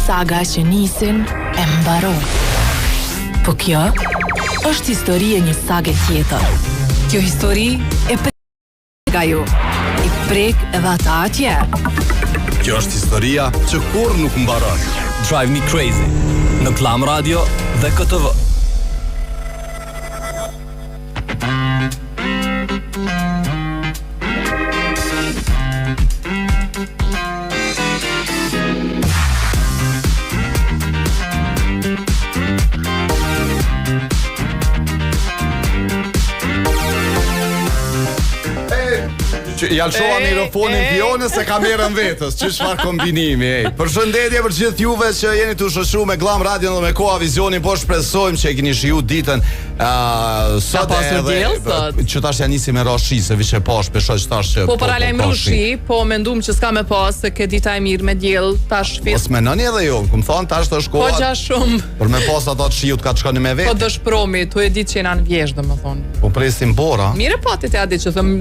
saga që nisin e mbarojnë. Po kjo është histori e një sage tjetër. Kjo histori e prek nga ju. I prek edhe ata atje. Kjo është historia që kurrë nuk mbaron. Drive Me Crazy në Klan Radio dhe KTV. Që ja lëshova mikrofonin Fionës e kamerën vetës, që çfarë kombinimi, ej. Përshëndetje për gjithë juve që jeni tu shoqëru me Glam Radio dhe me Koha Vizionin, po shpresojmë që e keni shiju ditën Uh, sot pasur edhe diell sot. Që tash ja nisi me ra shi, se vish e pash, pe shoh që tash që Po paralajmëru ka shi, po mendum që s'ka me pas se ke dita e mirë me diell, tash fis. Mos menoni edhe ju, kum thon tash është Po koha gja shumë, për me pas ato të shiut ka të shkoni me po vetë. dëshpromi, tu e ditë që jena në vjeshtë, domethënë. Po presim bora. Mirë po ti te atë që thëm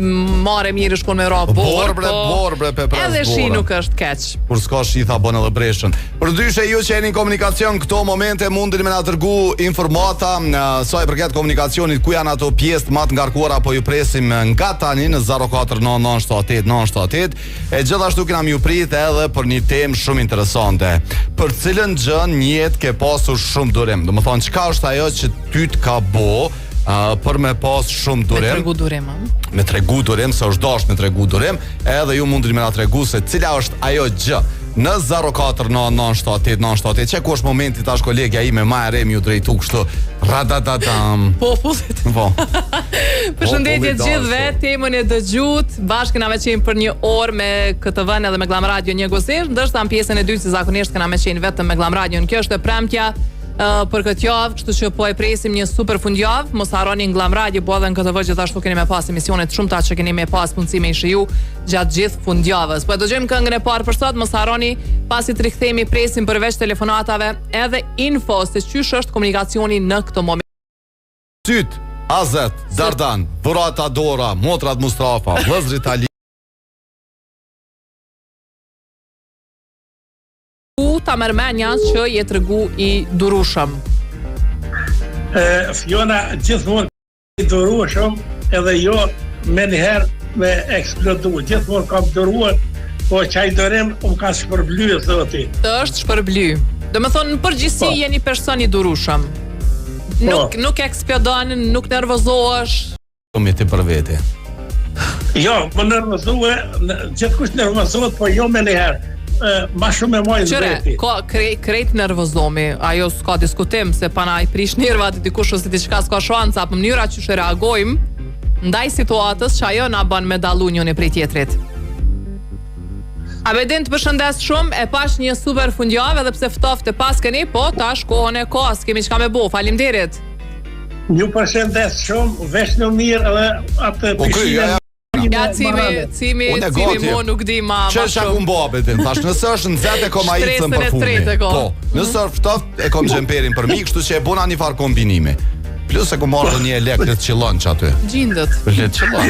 marre mirë shkon me ra Po borë, borë, bre, po borë, bre, pe pres Edhe shi borën. nuk është keq. Kur s'ka shi tha bën edhe breshën. Përndryshe ju që jeni në komunikacion këto momente mundeni me na dërgu informata në sa i përket komunikacionit ku janë ato pjesë më të ngarkuara po ju presim nga tani në 049978 e gjithashtu kena m'ju prit edhe për një temë shumë interesante. Për cilën gjë në jetë ke pasur shumë durim? Domethënë çka është ajo që ty të ka bo uh, për me pas shumë Me durim? tregu durim, a? me tregu durim, se është dasht me tregu durim, edhe ju mundeni me na tregu se cila është ajo gjë në 049978 që ku është momenti tash kolegja ime ma e re m'ju drejtu kështu radadadam. Popullit. Po. Përshëndetje Populli të gjithëve, dashur. temën e dëgjut, bashkë kena me qenë për një orë me KTV-n edhe me Glam Radio njëkohësisht, ndërsa në pjesën e dytë si zakonisht kena me qenë vetëm me Glam Radio. Kjo është e premtja ë, për këtë javë, kështu që po e presim një super fundjavë. Mos harroni në Glam Radio, po edhe në KTV gjithashtu keni me pas emisione të shumta që keni me pas mundësi me i shiju gjatë gjithë fundjavës. Po e dëgjojmë këngën e parë për sot, mos harroni pasi të rikthehemi presim përveç telefonatave edhe info se qysh është komunikacioni në këtë moment. Syt, Azet, Dardan, Dhurata Dora, Motrat Mustafa, Vëllezërit Ali. Ku ta merr menja që je tregu i durushëm? E, Fiona gjithmonë i durueshëm edhe jo menjëherë me eksplodu. Gjithmonë kam duruar, po qaj durim um ka shpërbly zoti. Të është shpërbly. Domethënë në përgjithësi Po. je një person i durushëm. Nuk nuk eksplodon, nuk nervozohesh. Mi ti për vete. Jo, më nervozue, gjithkush nervozohet, po jo menjëherë. Ma shumë e maj në Qyre, veti. ka kre, krejt nervozomi, ajo s'ka diskutim se pa na i prish nervat dikush ose diçka s'ka shansa, apo mënyra qysh e reagojmë ndaj situatës që ajo na bën me dallu njëri prej tjetrit. Abedin të përshëndes shumë, e pash një super fundjavë edhe pse ftoftë e paskeni, po tash kohën e ka, s'kemi çka me bo. Faleminderit. Ju përshëndes shumë, veshnu mirë edhe atë Po ky, ja, ja. Ja cimi, cimi, Unë e cimi gati. mo nuk di ma Që ma është ku mbo Abedin, thash nëse është nxehtë e kom maicën Shtresën për e fumi. tretë e ka. Po, nëse është ftohtë e kom xhemperin për mi, kështu që e bona një farë kombinimi. Plus e kom marrë edhe një elek le të qillon që aty. Gjindët. Le të qillon.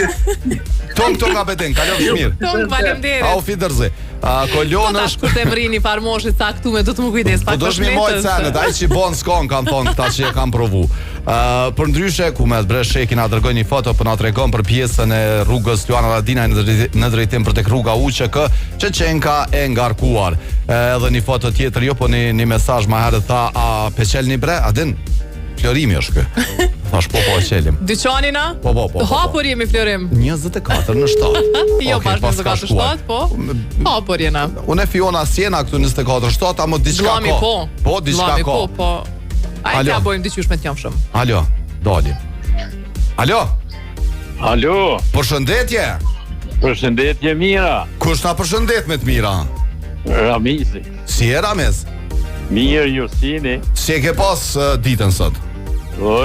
Tung tung Abedin, kalofsh mirë. Tung, faleminderit. Auf Wiedersehen. A Po kolon tash është kur të vrini farë moshë caktume do të më kujdes Po pak do për mi majt shmetën, senet, se- ai që bon s'kon kanë thonë këta që e kanë provu. Ë për ndryshe ku me bre Shekin na dërgoi një foto po na tregon për pjesën e rrugës Luan Haradinaj në drejtim, në drejtim për tek rruga UÇK që qenka e ngarkuar. Edhe një foto tjetër, jo po një një mesazh më herët tha a pe çelni bre, a din? Florimi është ky. Thash po po e çelim. Dyqanin a? Po, po, po, po, po. Hapur jemi Florim. 24 në 7. Jo, Okej, bash pas ka 24 shkuar. 7, po. Hapur jena. Unë e Fiona s'jena këtu 24 7, ama diçka Glami ka. po. Po, diçka Glami ka. po, po. Ai Alo. t'ja bojmë diqysh me të njofshëm. Alo, dali. Alo, Alo, përshëndetje. përshëndetje mira, Kush ta përshëndet me të mira? Ramizi. Si e Ramiz? Mirë ju sini. Si e ke pas uh, ditën sot? Po,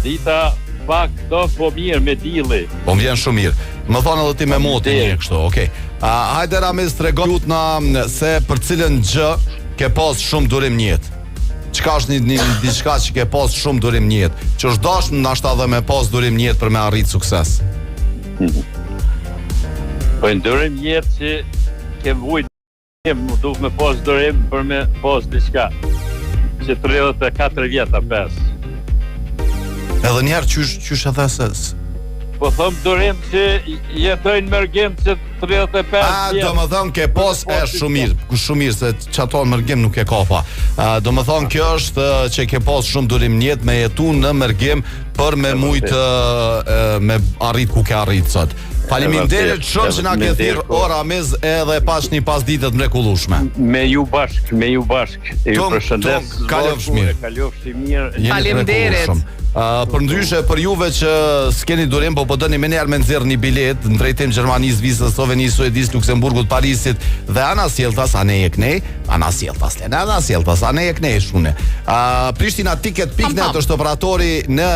dita pak këto po mirë me dilli. Po më vjen shumë mirë. Më thonë edhe ti me motin mirë kështu, okej. A hajde Ramiz trego na se për cilën gjë ke pas shumë durim në jetë. Çka është një, një diçka që ke pas shumë durim në jetë, që është dashur ndoshta edhe me pas durim në jetë për me arrit sukses. Po në durim jetë që ke vujt. Më duhet me pas durim për me pas diçka që 34 vjet a 5. Edhe një herë qysh qysh e the se Po thom durim që jetoj në mërgim që 35 A, vjet. do më thonë ke pos e shumë mirë, ku shumë mirë se qato në mërgim nuk e kapa. A, do më thonë kjo është ë, që ke pas shumë durim në jetë me jetu në mërgim për me mujt ë, ë, me arrit ku ke arrit sot. Faleminderit shumë që na ke thirr ora mez edhe pas një pas ditë të mrekullueshme. Me ju bashk, me ju bashk. E ju Tung, përshëndes. tung, kalofsh mirë. Kalofshi mirë. Jeni të Faleminderit. mrekullueshëm. Uh, për ndryshe për juve që s'keni durim, po po doni më njëherë me nxjerr një bilet në drejtim Gjermanisë, Zvicrës, Slovenisë, Suedisë, Luksemburgut, Parisit dhe anasjelltas, anej e knej, anasjelltas, lene anasjelltas, anej e knej shune. Uh, Prishtina Ticket.net Pam, pam. është operatori në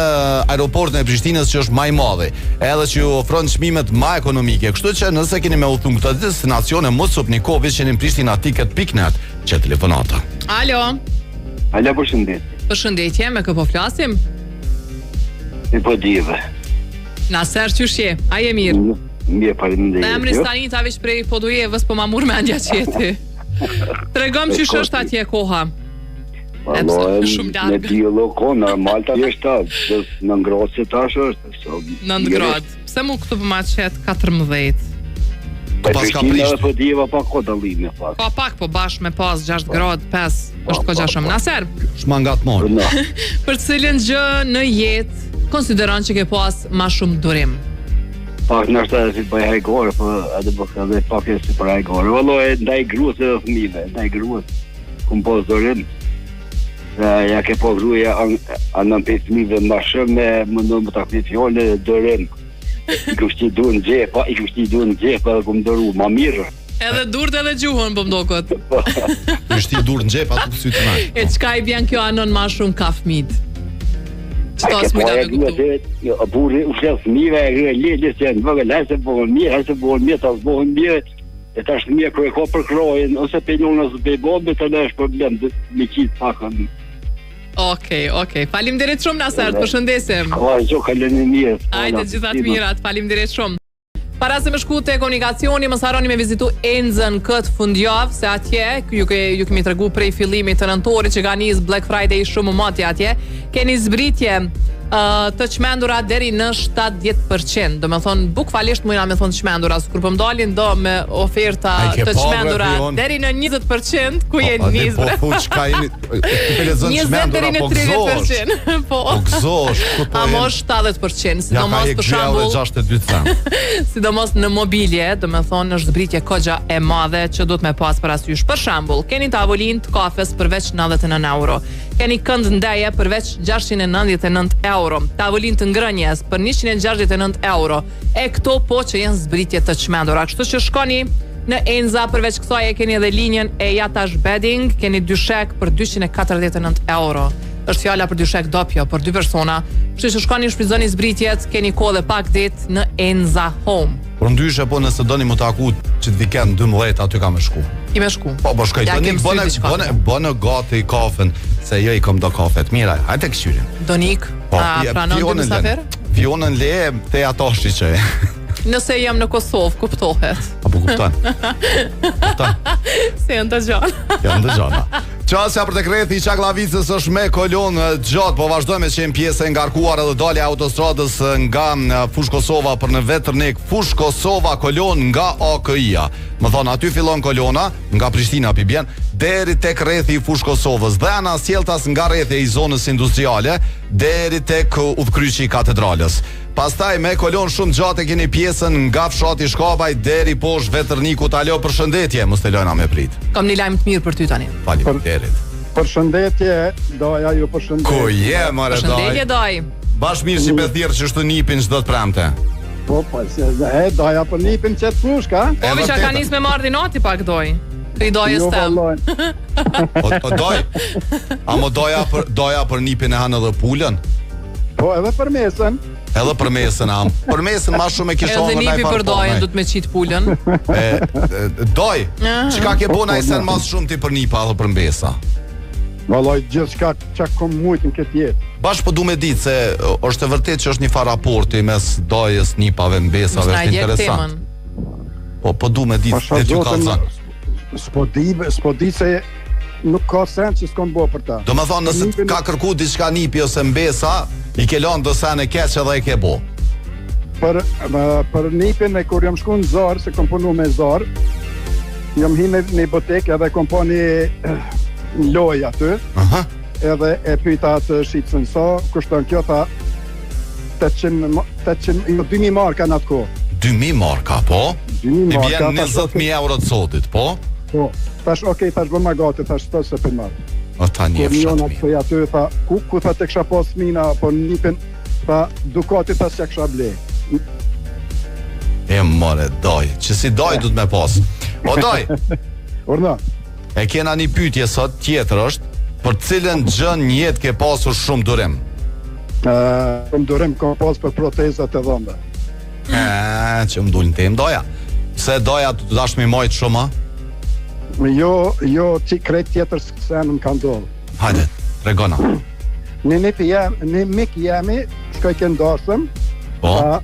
aeroportin e Prishtinës që është më i madhi, edhe që ju ofron çmimet më ekonomike. Kështu që nëse keni me udhëtu në këtë destinacione, mos hupni kohë, veç jeni në Prishtina Ticket.net që telefonata. Alo. Alo, përshëndetje. Përshëndetje, me kë po flasim? Mi po dive. Naser qysh je? A je mirë? Mirë, faleminderit. Në emri jo? Stanita veç prej Podujevës, po ma mur mendja që je ti. Tregom qysh është atje koha. Vallo, E, pse, e, shumë larg. Me diello ko, normal ta është ta, do në ngrohtë se tash është. So, 9 gradë. Pse mu këtu po ma qet 14? Po Pas ka Prishtina prishtë. dhe po diva pa ko dallime pak. Ka pak, po bash me pas 6 gradë, 5, është po, kogja shumë. po. Naser, Shmangat morë. No. për cilën gjë në jetë konsideron që ke pas ma shumë durim? Pak ndoshta edhe si bëj hajgore, po edhe po edhe pak e si për hajgore. Vallo e ndaj gruas edhe fëmijëve, ndaj gruas kum pas durim. Se ja ke po gruaja an, anën pe fëmijëve më shumë me mundon më takvi fjalë dhe durim. I kum shti duhen në xhepa, i kum shti duhen në xhepa dhe kum duru ma mirë. Edhe durt edhe gjuhën po m'doket. Ju shti dur në xhep aty sy të naj. E çka i bjen kjo anon ma shumë ka fëmijët? A Qëto ke s'mujta po me e grua kuptu. se jo, burri u flet fëmijëve, e grua le le se janë vogël, hajse bëhen mirë, hajse bëhen mirë, ta bëhen mirë. E tash fëmija kur e ka për krojën ose pe nonës ose pe babës, tani është problem dhe me qit pakën. Okej, okej. Faleminderit shumë Naser, të përshëndesim. Ka gjë kaloni mirë. Ajde gjitha të mirat, faleminderit shumë. Para se me shku te komunikacioni, mos harroni me vizitu Enzën këtë fundjavë, se atje, ju, ke, ju kemi tregu prej fillimit të nëntorit që ka nis Black Friday shumë moti atje, keni zbritje uh, të çmendura deri në 70%. Do me thonë, bukvalisht mujna me thonë çmendura, sikur po m'dalin do me oferta Ai ke të pa, bre, çmendura Fion? deri në 20%, ku je Po, di, nis Po bre? thu çka jeni, ti pe lexon 20 çmendura, deri në po gëzohesh. 30%. Po. Po gëzohesh, ku po Amo jeni? 70%, Ja ka sidomos e për shembull 62 cent. sidomos në mobilje, do me thonë është zbritje kogja e madhe që duhet me pas parasysh. Për shembull, keni tavolinë të kafes përveç 99 euro. Keni kënd ndeje përveç 699 euro. Tavolinë të ngrënjes për 169 euro. E këto po që janë zbritje të çmendura. Kështu që shkoni në Enza përveç kësaj e keni edhe linjën e Jatash Bedding, keni dyshek për 249 euro. Është fjala për dyshek dopjo për dy persona. Kështu që shkoni shfrytëzoni zbritjet, keni kohë dhe pak ditë në Enza Home. Por ndryshe po nëse doni më taku që të vikend 12 aty kam me shku. Ki me shku. Po po shkoj Ja, doni kem sy bëne diçka. bëne bëne gati kafen se jo i kam do kafe të mira. Hajde këqyrim. Donik, Po, a ja, pranon dy Fionën mysafir? lën. Fionën le te ato që. Nëse jam në Kosovë, kuptohet. Apo kupton? Kupton? Se janë të gjanë. Janë dëgjona. Qasja për të rrethi i Çaklavicës është me kolonë gjatë, po vazhdojmë me qenë pjesë e ngarkuar edhe dalja e autostradës nga eh, Fush Kosova për në Vetërnik, Fush Kosova kolonë nga AKI-a. Më thonë, aty fillon kolona, nga Prishtina pi bjen, deri tek rrethi i Fush Kosovës dhe anasjelltas nga rrethi i zonës industriale deri tek udhkryqi i katedralës. Pastaj me kolon shumë gjatë e keni pjesën nga fshati Shkabaj deri poshtë Vetërnikut. Alo, përshëndetje, mos të lëna me prit. Kam një lajm të mirë për ty tani. Faleminderit. Përshëndetje, doja ju përshëndet. Ku je, more Përshëndetje daj? daj. Bash mirë si pe thirr që shtu nipin çdo të premte. Po, po, se e doja për nipin qëtë pushka. Po vi që ka nis me marrë dinati pak doj. Pri dojës Jo, tem. valloj. O, o daj. A mo doja për doja për nipin e hanë edhe pulën? Po, edhe për mesën. Edhe për mesën am. Për mesën ma shumë e kisha Edhe hëngër nipi naj për farë dojën po, do të me qit pulën. E, e, doj. Çka ke bona i sen mas shumë ti për nipa edhe për mbesa? Valloj, gjithçka që kom mujt në këtë jetë. Bash po du me ditë se o, është e vërtetë që është një farë raporti mes dojës, nipave, mbesave, Mos na është e djeg interesant. temën. Po po du me ditë Pasha te ty Zotin, kallzon. S'po di, s'po di se nuk ka sen që s'kom bo për ta. Do me thonë, nëse të ka kërku diçka nipi ose mbesa, i ke lanë do sene keq edhe e ke bo. Për, për nipin e kur jam shku në Zarë, se kom punu me Zarë, jam hi në një butik edhe kom pa një lojë aty. Aha. Edhe e pyta atë shitësën sa, kushton kjo, tha 800, 800, jo 2000 marka në atë kohë. 2000 marka, po? 2000 marka. I bjen 20000 euro të sotit, po? Po, thash, okej, thash, bëma gati, thash, së se për marrë. O ta një fshat mirë. Kur aty, tha, ku, ku tha të kisha pas mina, po nipin, tha, Dukati tha s'ja kisha ble. E more, daj, që si daj du të me pas. O daj! Urdhno. E kena një pyetje sot, tjetër është, për cilën gjë në jetë ke pasur shumë durim? Uh, shumë durim kam pas për protezat e dhëmbëve. E, që më dulë në temë daja. Pse daja të dash me majtë shumë, a? Jo, jo, ti krejt tjetër sen më ka ndodhë. Hajde, tregona. Një nip jem, një mik jemi, shkojke n'darsëm. Po. A,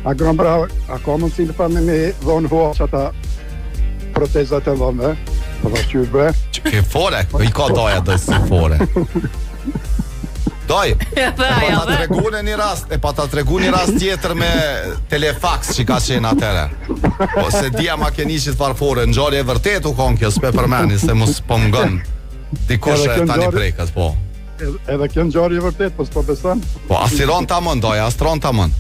a grombra, a ka mundësi me tha me mi dhonë hua që ata protezat e dhëmbëve? Po tha qysh bre? Që ke fore, po i ka daja do si fore. Daj, e pa ta tregu në një rast, e pa ta tregu një rast tjetër me telefax që ka qenë atëre. Po se dia ma keni që të farë fore, ngjarje e vërtet u konë kjo, s'pe përmeni, se mos po ngon. Dikush e tani prekët, po. Edhe kjo ngjarje e vërtet, po s'po beson. Po a si ron tamon daj, a s'ron tamon.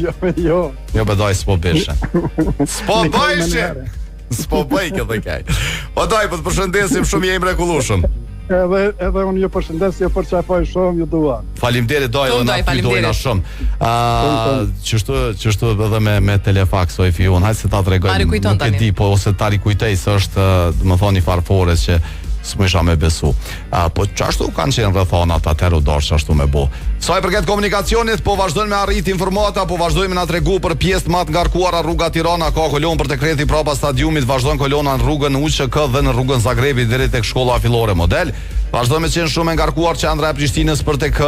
jo, jo. Jo be daj s'po bëshe. S'po bëjshe. S'po bëj këtë kaj. Po daj, po të përshëndesim shumë je i mrekullueshëm. Edhe edhe unë ju përshëndes, ju përqafoj shumë, ju dua. Faleminderit daj edhe na ty dojna shumë. Ë, qështu qështu edhe me me telefax oj fion, hajde se ta tregoj. Nuk e di, po ose ta rikujtoj se është, domethënë një farë fore që s'mujsha me besu. A, po qashtu kanë qenë rrethanat atëherë u dashtë ashtu me bo. Sa i përket komunikacionit, po vazhdojnë me arrit informata, po vazhdojnë me na tregu për pjesë më të ngarkuara rruga Tirana ka kolonë për te rrethi prapa stadiumit, vazhdon kolona në rrugën UÇK dhe në rrugën Zagrebi deri tek shkolla fillore model. Vazhdon me qenë shumë e ngarkuar qendra e Prishtinës për tek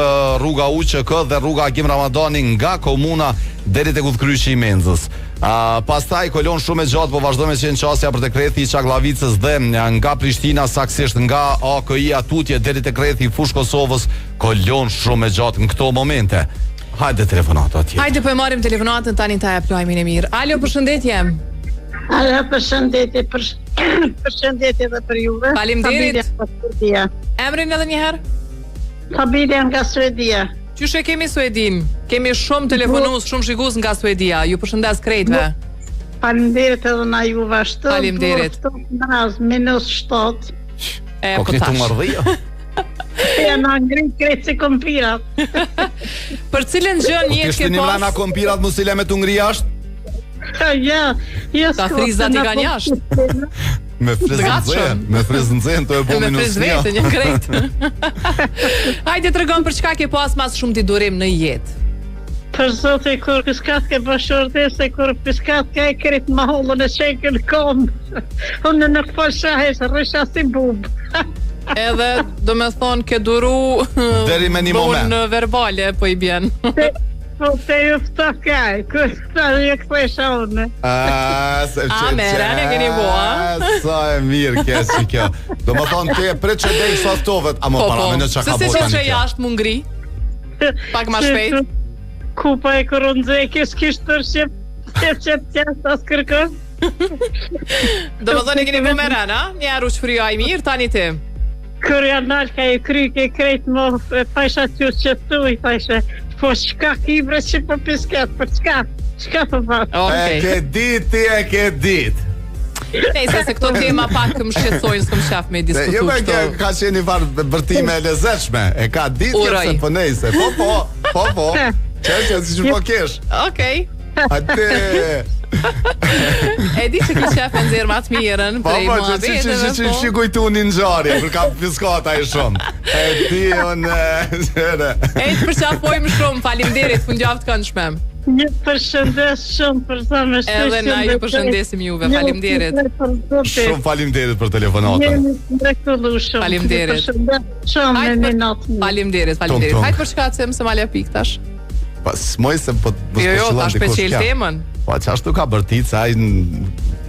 rruga UÇK dhe rruga Agim Ramadani nga komuna deri tek udhëkryqi i Menzës. Uh, pastaj kolonë shumë e gjatë, po vazhdon me qenë qasja për tek rrethi i Çagllavicës dhe nga Prishtina saksisht nga AKI-ja tutje deri tek rrethi i Fushë Kosovës, kolonë shumë e gjatë në këto momente. Hajde telefonata tjetër. Hajde po e marrim telefonatën tani ta jap lajmin e mirë. Alo, përshëndetje. Alo, përshëndetje, për, përshëndetje edhe për juve. Faleminderit. Emrin edhe një herë? Familja nga Suedia. Qysh e kemi Suedinë? Kemi shumë telefonues, shumë shikues nga Suedia. Ju përshëndes krejtve. Faleminderit edhe na juve ashtu. Faleminderit. Mraz minus 7. E po, po tash. Mërdhia. Ja na ngrit krejt si kompirat. Për cilën gjë në jetë po ke pas? Po kompirat mos i le me t'u ngri jashtë? Ja, jo. Ta frizat i kanë jashtë. Me frizë nxehtë, me frizë nxehtë të e bo minus një. Me frizë vetë, një krejt. Hajde tregom për çka ke pas ma s'shumti durim në jetë. Për zotin kur piskatke bashkëshorti se kur piskatke e krejt mahallën e çojke n'kom. Unë nuk po shahesh, rrisha si bub. Edhe, do me thonë, ke duru Deri me një moment. verbale, po i bjen. Po te ju ftohke, kur ta ju kthesha unë. A, se A, me rane keni bo, a? Sa e mirë ke si kjo. Do më thonë ti e prit që deri sa ftohet, a më Po, para po. me në çka Se ka si bo që tani që kjo. jashtë mu ngri. Pak ma shpejt. Kupa e kur unë nxehke, s'kish tërshje, se që të qasë as kërkon. Do më thonë e keni bo me rane, a? Një herë u shfry ai mirë, tani ti. Kur ja nal ka e kryke krejt më e thajsha t'ju qetu i thajsha po çka ki bre që po pisket për çka çka po bën okay. E ke dit ti e ke dit Nejse se këto tema pak më shqetësojnë s'kam qef me diskutu Jo, këto. ka qenë një farë bërtime e lezetshme. E ka ditë kjo se po nejse. Po po, po po. Çe si po kesh. Okej. Atë E di që ki qef me nxjerr ma të mirën po, prej po, që që që që po. që kujtu një ngjarje, kur ka piskat ai shumë. E di unë, qëre. E të përqafojmë shumë, faleminderit, fundjavë të këndshme. Ju përshëndes shumë për zemër Edhe na ju përshëndesim juve, faleminderit. Shumë faleminderit për telefonatën. Jeni të mrekullueshëm. Faleminderit. Përshëndes shumë me një natë. Faleminderit, faleminderit. Hajt për çka të se ma le pikë tash. Pa, s'moj se po mos jo, jo, po tash pe çel temën. Po çashtu ka bërtit se ai.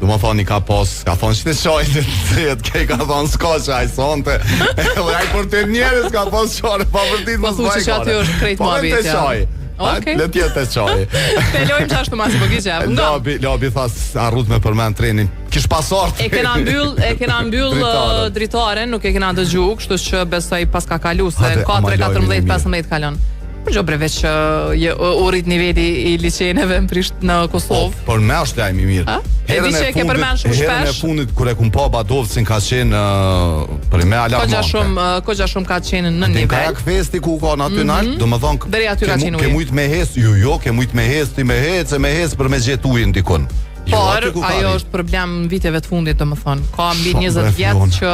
Du më thonë i ka pas, ka thonë që të qaj të të ke ka thonë s'ka që aj sonte. Edhe aj për të njerëz ka pas qare, pa vërtit Po mos thu që baj që aty kare. është krejt Po muhabet, të ja. qaj. Okej. Le të jetë të qaj. Pe lojmë që ashtu masi po kishe. Nga. Labi, Labi tha arrut me përmend trenin. Kish pasart. E kena mbyll, e kena mbyll Dritaren. uh, dritaren, nuk e kena dëgju, kështu që besoj pas ka kalu se Hajde, ama 4 lajmin e 14 mirë. 15 kalon. Po jo bre veç uh, je, u rrit niveli i liçeneve në Prisht në Kosovë. Po, por me është lajm i mirë. A? E di që e ke përmend shumë Herën e shpesh. fundit kur e kum pa Badovcin ka qenë uh, për me alarmante. Kogja shumë, uh, kogja shumë ka qenë në Din nivel. kajak festi ku ka në aty mm -hmm. do më thonë Deri aty ka ke mu- qenë Ke uji. mujt me hes, jo jo, ke mujt me hes, ti me hec, e me hec për me gjet ujin dikun. Jo, Por aty ku ka ajo rrit. është problem viteve të fundit, domethënë, ka mbi Shumë 20 bre, vjet Fiona. që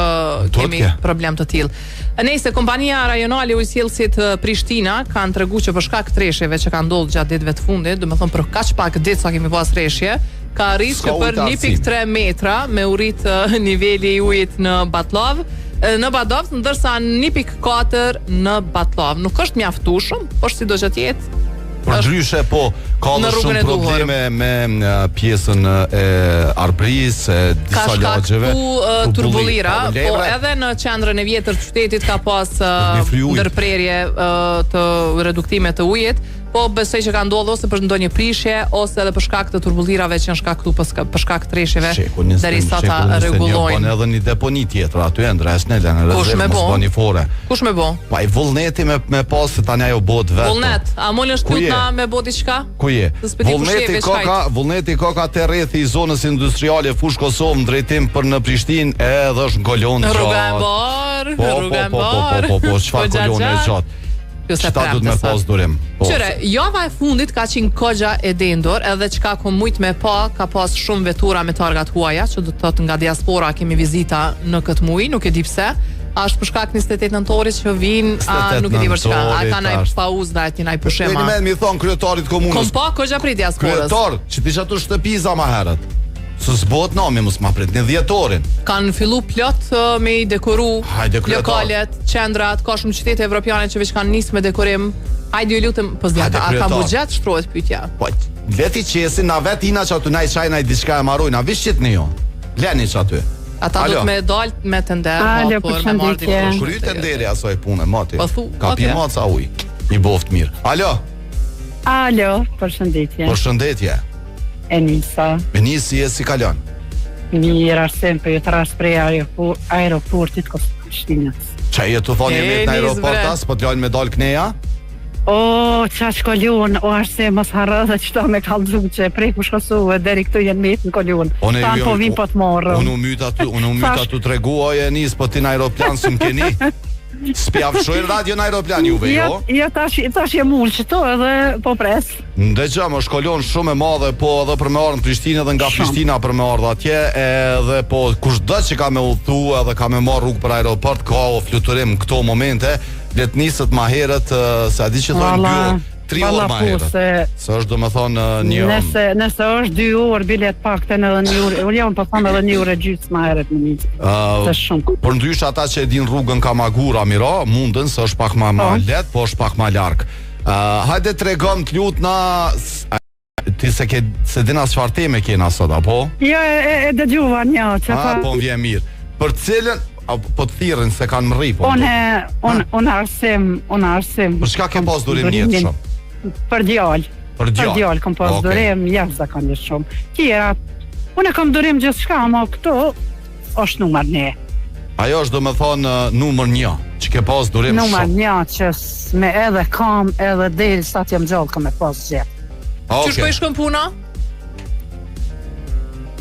Duhet kemi ke. problem të tillë. Nëse kompania rajonale e ujësjellësit eh, Prishtina kanë treguar që për shkak të reshjeve që kanë ndodhur gjatë ditëve të fundit, domethënë për kaq pak ditë sa kemi pas reshje, ka arrit S'ka që për ujë të arsim. 1.3 metra me u rrit eh, niveli i ujit në Batllav, eh, në Badovc, ndërsa 1.4 në Batllav. Nuk është mjaftueshëm, por sido që të jetë, Për ndryshe po ka Në edhe rrugën shumë e duhur. probleme me e, pjesën e Arbrisë, e ka disa lagjeve. shkaktu uh, turbullira, Po, po levre, edhe në qendrën e vjetër të qytetit ka pas uh, Një fry ujit. ndërprerje uh, të reduktime të ujit, po besoj që ka ndodhur ose për ndonjë prishje ose edhe për shkak të turbullirave që janë shkaktu për, ska- për shkak të reshjeve Shekull 21, derisa ta shekull 21, rregullojnë. Bën edhe një deponi tjetër aty e ndres në lënë Kush rezervë, me mos bo? bani fore. Kush me bo? Pa i vullneti me me pas se tani ajo bëhet vetë. Vullnet, a mund është Ku je? tutna me bo diçka? Ku je? Se s'pe di kush je, Vullneti veç ka hajt. ka vullneti ka ka te rrethi i zonës industriale Fushë Kosovë në drejtim për në Prishtinë edhe është në kolonë Rruga e gjatë. mbar, Po, po, rruga e po, po, mbar. po, po, po, çfarë gjatë, kolone e gjatë. gjatë. Jo se Qëta duhet me premte sot. pas durim. Po. Qyre, java e fundit ka qenë kogja e dendur, edhe çka kom mujt me pa, ka pas shumë vetura me targat huaja, që do të thotë nga diaspora kemi vizita në këtë muaj, nuk e di pse. A është për shkak 28 nëntorit që vin, a 28 nuk e di për çka, a nëntorit ka naj është. pauzë, naj ti naj pushim. Deri a? me mi thon kryetarit Kom komunës. pa kogja prej diasporës. Kryetar, që ti aty shtëpiza ma herët. Se s'bohet nami, mos ma prit në dhjetorin. Kanë fillu plot ë, me i dekoru Hajde, kryetar. lokalet, qendrat, ka shumë qytete evropiane që veç kanë nisë me dekorim. Hajde ju lutem, po s'di, Hajde, a ka kryetar. buxhet shtrohet pyetja. Po, leti qesin, na vet ina që aty na i çaj na i diçka e marrojnë, na vish qitni jo. Leni që aty. Ata do Alo. të me dal me tender, Alo, hapur, me marrë përshëndetje. dikush. Kry tenderi asaj pune, mati. Po thu, Ka pi atje. maca ujë. Një boft mirë. Alo, Alo, përshëndetje. përshëndetje. Enisa. Me nisi e si kalon. Mirë, Arsen, për ju të rast prej aeropo- aeroportit Kosovë Prishtinës. Qa je të thonë E, je met në nis, aeroport bre. as, po t'lajnë me dal kneja? O, qa shkoljon, o Arsen, mos harro dhe qëto me kallëzu që prej kush Kosovë deri këtu janë met në kolon. Unë Tanë po vin po të morëm. Unë u myt aty, unë u myt Thash- aty treguaj e nis, po ti në aeroplan s'm keni. S'pi afshojnë radio në aeroplan juve, jo? Jo, jo tash tash jem ulë qëto edhe po pres. Ndëgjë, më shkolon shumë e madhe, po edhe për me ardhë në Prishtinë edhe nga Shumë. Prishtina për me ardhë atje, edhe po kushdo që ka me udhtu edhe ka me marrë rrugë për aeroport, ka o fluturim në këto momente, le të niset ma herët, eh, se a di që thonë dy Valla, orë, tri valla orë ma po, herët. se Se është domethënë eh, një Nëse nëse është 2 orë bilet paktën edhe një orë, unë jam po them edhe një orë e gjysmë më herët më nisë. Ë, Se shumë. Por ndryshe ata që e din rrugën Kamagura mira, mundën se është pak ma ma Po. lehtë, po është pak ma larg. Ë, hajde tregom të lutna s- a- ti se ke se din as çfarë teme kena sot apo? Jo, e, e, e dëgjova një që A pa po më vjen mirë. Për cilën a, po të thirrin se kanë mrri po. Unë unë unë arsim, unë arsim. Për çka ke pas durim Durimin jetë shumë? Për djalë. Për djalë. Për djalë kam pas Okej. durim jashtëzakonisht shumë. Tjera, unë kam durim gjithçka, ama këto është numër një. Ajo është domethënë ë, numër 1 që ke pas durim Numër shumë. një që s- me edhe kam edhe deri sa t'jam gjallë kam e pas gjetë. Okej. Qysh po i shkon puna?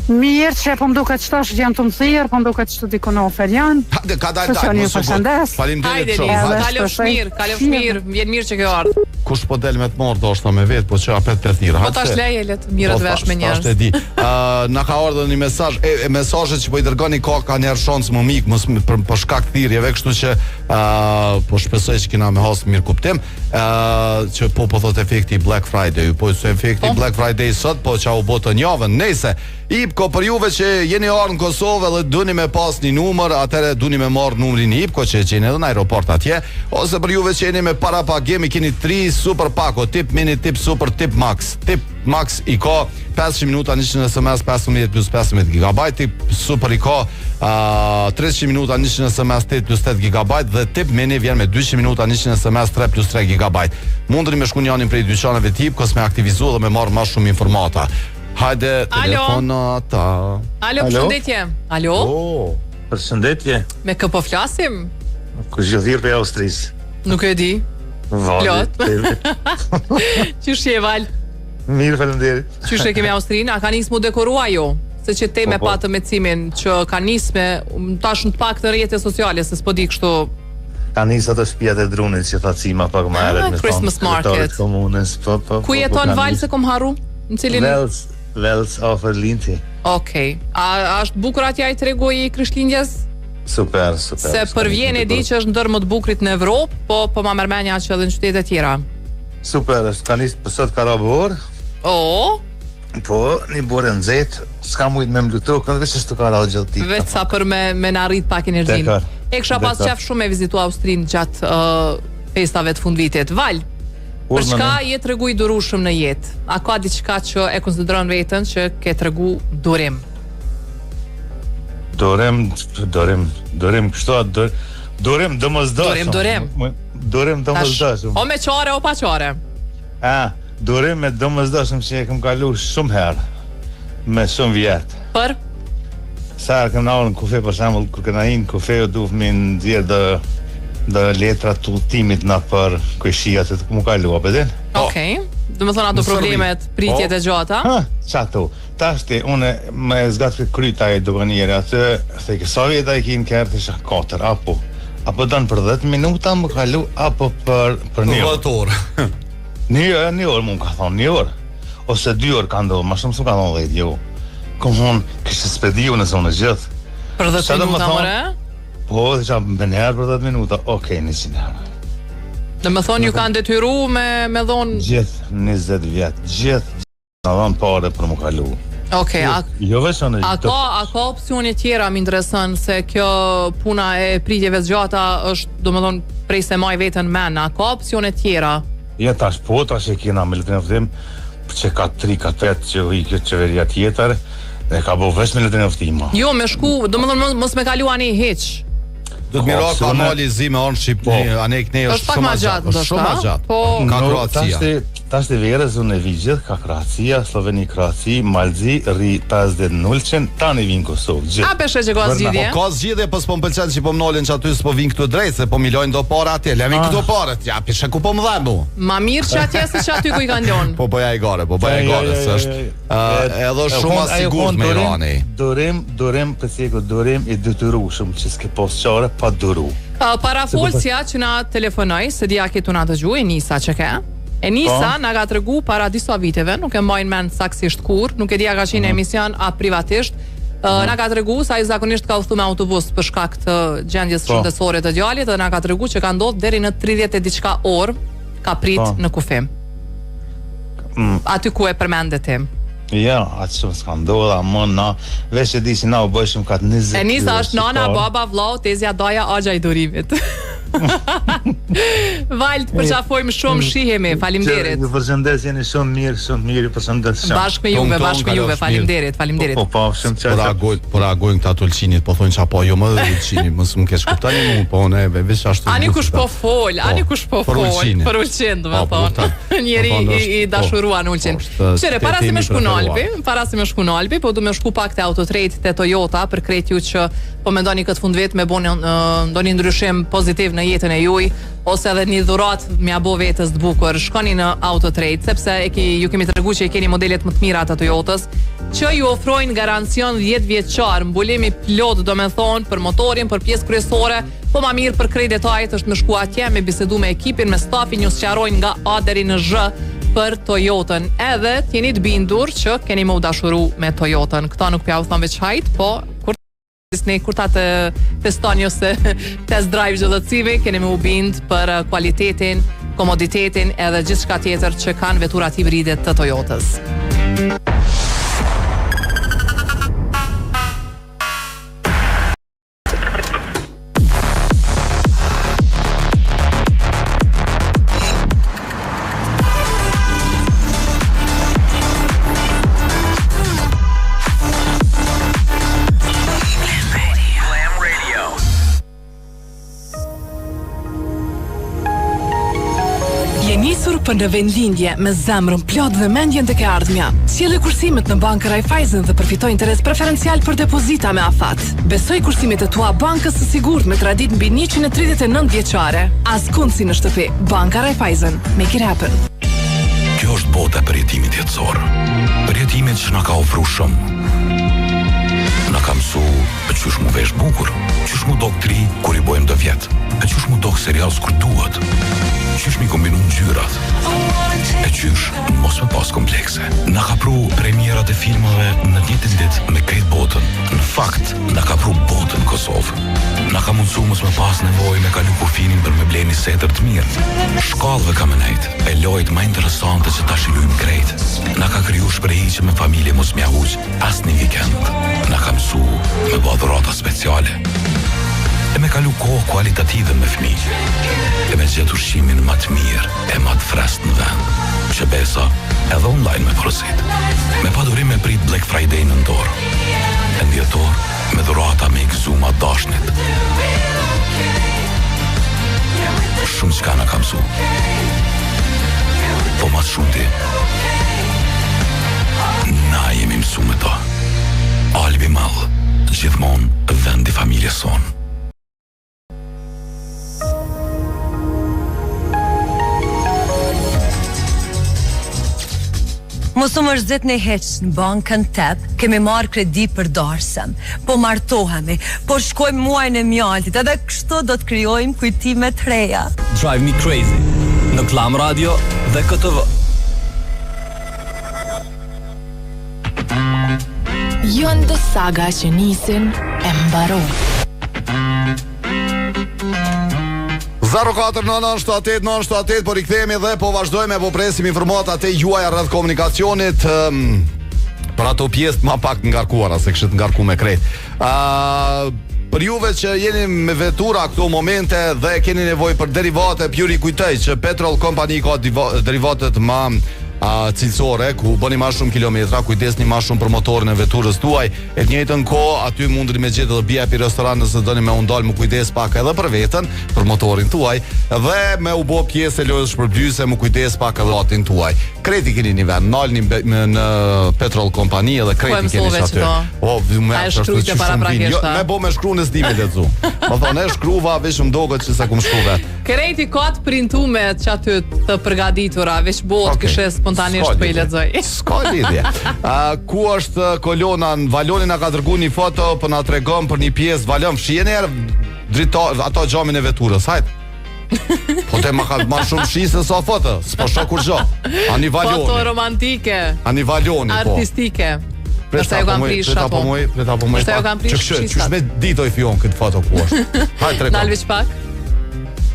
Mirë që po më duket që tash janë të më thirë, po më duket që të dikon ofer janë. Hajde, ka dal Kështu dal, që unë mos ju u gut. përshëndes. Faleminderit Hajde shumë. Nis, Edhe Hajde. kalofsh shpresoj- mirë, kalofsh mirë, më vjen mirë që ke ardhur. Kush po del me të marrë ndoshta me vet, po që apet pe thirr. Po Hajde tash se- leje le të mirët Po, vesh me tash- njerëz. Tash e di. Ë na ka ardhur një mesazh, e, e mesazhet që po i dërgoni ka ka njerë shans më mik, mos më- për, për shkak thirrjeve, kështu që ë po shpresoj që kena me has mirë kuptim, ë që po po thot efekti i Black Friday, po se efekti i Po. Black Friday sot, po çka u bë të njavën. Nëse i IPKO për juve që jeni ardhur në Kosovë edhe doni me pas një numër, atëherë doni me marr numrin IPKO që e gjeni edhe në aeroport atje, ose për juve që jeni me parapagim i keni 3 super pako, tip mini, tip super, tip max. Tip max i ka 500 minuta 100 SMS 15 plus 15 GB, tip super i ka uh, 300 minuta 100 SMS 8 plus 8 GB dhe tip mini vjen me 200 minuta 100 SMS 3 plus 3 GB. Mundeni me shku njanin prej dyqaneve të IPKO-s me aktivizu dhe me marr më shumë informata. Hajde telefonata. Alo, përshëndetje. Alo. Oh. Përshëndetje. Me kë po flasim? Kush ju thirr prej Austrisë? Nuk e di. Vali. Plot. Qysh je Val? Mirë, faleminderit. Qysh e kemi Austrinë? A ka nisë mu dekoru ajo? Se që te me Po, po. patëm me cimin që ka nisë me tash në të pak të rrjete sociale, se s'po di kështu Ka nisë ato shtëpiat e drunit që tha Cima pak më herët Ah, me Christmas market. Komunës, po po. Ku po, po, jeton ka Val nisë. se kom harru? Në cilin Wels, Wels afër Linzi. Okej. A, a është bukur atje ai tregu i Krishtlindjes? Super, super. Se për vjen e di që është ndër më të bukurit në Evropë, po po ma merr mendja që edhe në qytete tjera. Super, është ka nisë po sot ka ra borë. O, Po, një borë e nxehtë, s'ka mujt me mblutu, kënd veç është ka ra gjithë ditën. vetë sa për me me na rrit pak energjinë. Dekar, E kisha pas dekar. qef shumë me vizitu Austrinë gjatë uh, festave të fundvitit. Val, për Urdhëro, çka ne. je tregu i durueshëm në jetë? A ka diçka që e konsideron veten që ke tregu durim? Durim, durim, durim, kështu atë dur, durim domosdoshëm. Durim, durim. Durim Tash, domosdoshëm. o me qare o pa qare. A, durim me domosdoshëm që e kam kalu shumë herë, me shumë vjet. Për Sa herë kena ardhur në kufi, për shembull, kur kena hi në kufi, u duhet me nxjerr do do letra të udhëtimit na për kojshia se të mu kalu, apo din? Okej. Do të thonë ato Në Serbi. problemet, pritjet Po. e gjata. Ha, qa tu? Tash ti, unë me zgat për kryta e doganieri aty, theke sa vjeta i ki në kerr, thesha 4, apo apo dan për 10 minuta më kalu, apo për për një orë. 10 orë. Një orë, një orë, mu më ka thonë, një orë. Ose dy orë ka ndodhur, më shumë s'u ka thonë 10, jo. Kom thonë, kishte s'pediu në zonë gjithë. Për 10 Sa do më minuta thonë? more? Po, thesha, më njerë për 10 minuta, okej, 100 euro. Do më thonë ju kanë detyru me me dhon. Gjithë 20 vjet, gjithë na dhon pare për mu kalu. Okej, a Jo veç unë, A ka a ka opsione tjera më intereson se kjo puna e pritjeve të gjata është, domethënë, prej se maj veten men, a ka opsione tjera? Ja tash po, tash e kena me letrin e udhëtim, që ka 3, ka 8 që i kjo qeveria tjetër, e ka bo veç me letrin e udhëtim. Jo, me shku, domethënë mos, mos me kalu ani hiç. Do të mira ka opsione- mali i zi me anë Shqipëri, Po. anë këne Është është pak shumë ma ma gjatë, gjatë, është ndoshta, shumë ma gjatë. po- Ka No, Kroacia. Tash ti, tash ti verës unë e vi gjithë, ka Kroacia, Sloveni, Kroaci, Malzi, rri 50 nulqen, tani vi në Kosovë, gjithë. A peshe që ka Vërna. zgjidhje? Po ka zgjidhje, po s'po më pëlqen që po më nolin që aty s'po vinë këtu drejt, se po mi lojnë do para atje. Lemi Ah. këto paret, ja, pishe ku po më dhem mu. Ma mirë që atje se që aty ku i kanë lënë. Po bëja i gare, po bëja i gare, se është ë, edhe është shumë E, e sigurt kon me durim, Irani. Durim, durim, pësjeku, durim i detyrueshëm që s'ke pas qare pa duru. Uh, Parafolësja që na telefonoi, se di a ke tu na dëgju, Enisa që ke. Enisa Po. na ka tregu para disa viteve, nuk e mbajnë mend saktësisht kur, nuk e di a ka qenë në emision a privatisht. Uh, na ka tregu se ai zakonisht ka udhëtuar me autobus për shkak të gjendjes Po. shëndetësore të djalit dhe na ka tregu që ka ndodhur deri në 30 e diçka orë ka prit Po. në kufi. Mm. Aty ku e përmendet ti. Ja, atë shumë s'ka ndodhur, ama na veç e di si na u bëjshim ka 20. Enisa është nana, shqiptar. baba, vllau, tezja, daja, axha i durimit. Valt, përqafojmë shumë, shihemi. Faleminderit. Ju përshëndes, jeni shumë mirë, shumë mirë, ju përshëndes shumë. Bashkë me juve, Tung, tung, bashkë me juve. kalofsh mirë. Faleminderit, faleminderit. Po, po, shumë Po qartë. reagojnë, po reagojnë këta Tulqinit, po thonë çapo jo më Ulqini, mos më keq kuptoni mua, po unë e veç ashtu. Ani kush po fol, ani kush po Për fol, Ulqinin. për Ulqin, do Po, të po, thonë. kupton. Njeri Po, thonë, i, i është- po, dashuruar në Ulqin. po, është Qyre, para se qyteti me im i shku në preferuar. Alpi, para se me shku në Alpi, po du me shku pak te Autotrade, te Toyota, për krejt ju që po mendoni këtë fundvit me boni ndonjë ndryshim pozitiv në jetën e juaj ose edhe një dhuratë me ja bo vetes të bukur. Shkoni në Autotrade sepse e ki, ju kemi treguar që i keni modelet më të mira të Toyotës që ju ofrojnë garancion 10 vjeçar, mbulim i plot, do me thonë, për motorin, për pjesë kryesore, po ma mirë për krejt detajet është me shku atje, me bisedu me ekipin, me stafin, ju sqarojnë nga A deri në Zh për Toyotën. Edhe t'jeni të bindur që keni më u dashuru me Toyotën. Këta nuk pja u thon veç hajt, po kur ne kur ta të testoni ose test drive çdo të keni me u bind për eh, kualitetin, komoditetin edhe gjithçka tjetër që kanë veturat hibride të Toyotës. Nisur për në vendlindje me zemrën plot dhe mendjen tek e ardhmja. Sjelli kursimet në Bankën Raiffeisen dhe përfito interes preferencial për depozita me afat. Besoji kursimet e tua bankës së sigurt me traditë mbi 139 vjeçare. Askund si në shtëpi. Banka Raiffeisen. Make it happen. Kjo është bota e përjetimit jetësor. Përjetimit që na ka ofru shumë. Na ka mësu qysh mu vesh bukur, qysh mu dok t'ri kur i bojmë do vjet, e qysh mu dok serioz kur duhet, qysh mi kombinu ngjyrat, e qysh mos me pas komplekse. Na ka pru premierat e filmave në të njëjtën ditë me krejt botën. Në fakt, na ka pru botën në Kosovë. Na ka mundësu mos me pas nevojë me kalu kufinin për me ble një setër të mirë. Shkallëve ka me nejt, e lojët ma interesante që tash i lujmë krejt. Na ka kriju shprehi që me familje mos m'ja huq Asnjë vikend na ka mësu me ba dhurata speciale E me kalu kohë kualitative me fmi E me gjetë ushqimin ma të mirë e ma të freskët në vend Që besa edhe online me porosit Me padurim me prit Black Friday në dorë E në dhjetor me dhurata me i gëzu ma t'dashnit Shumë çka na ka mësu Po ma s'shumti Na jemi mësu me to Albi Mall Gjithmonë vend i familjes sonë Mos u mërzitni hiç, në bankën TEB kemi marrë kredi për darsëm. Po martohemi, po shkojmë muajin e mjaltit, edhe kështu do të krijojmë kujtime të reja. Drive Me Crazy në Klan Radio dhe KTV. Janë do saga që nisin e mbarojnë. 049978 978 po rikthehemi dhe po vazhdojmë e po presim informatat e juaja rreth komunikacionit um, për ato pjesë ma pak të ngarkuara se kishit ngarku me krejt. Ë uh, për juve që jeni me vetura këto momente dhe keni nevojë për derivate, ju rikujtoj që Petrol Company ka derivatet ma a, cilësore ku bëni ma shumë kilometra, kujdesni ma shumë për motorin e veturës tuaj. E të njëjtën kohë aty mundeni me gjetë edhe VIP restoran nëse doni me u ndal me kujdes pak edhe për veten, për motorin tuaj dhe me u bë pjesë e lojës shpërblyese me kujdes pak edhe atin tuaj. Krejt i keni një vend, nalni në, në Petrol Company edhe krejt po i keni aty. Po, me e shkruajte paraprakisht. Jo, me bo me shkru në s'di me lexu. Po thonë, e shkruva veç më doket që s'e kum shkru vet. Krejt i ka të printume që aty të përgatitura, veç bohet okay. kishe spontanisht po i lexoj. S'ka lidhje. Uh, ku është kolona? Valoni na ka dërgu një foto, po na tregon për një pjesë. Valon, fshije një herë drita, ato xhamin e veturës, hajt. Po te ma ka ma shumë shi se sa foto, s'po shoh kurgjo. Ani Valoni. Foto romantike. Ani Valoni, po. Artistike. Preta po po moj, preta po moj, preta po moj. Preta ju kam prish. Qysh, qysh me ditoj fion këtë foto ku është. Hajt trego. Nal veç pak.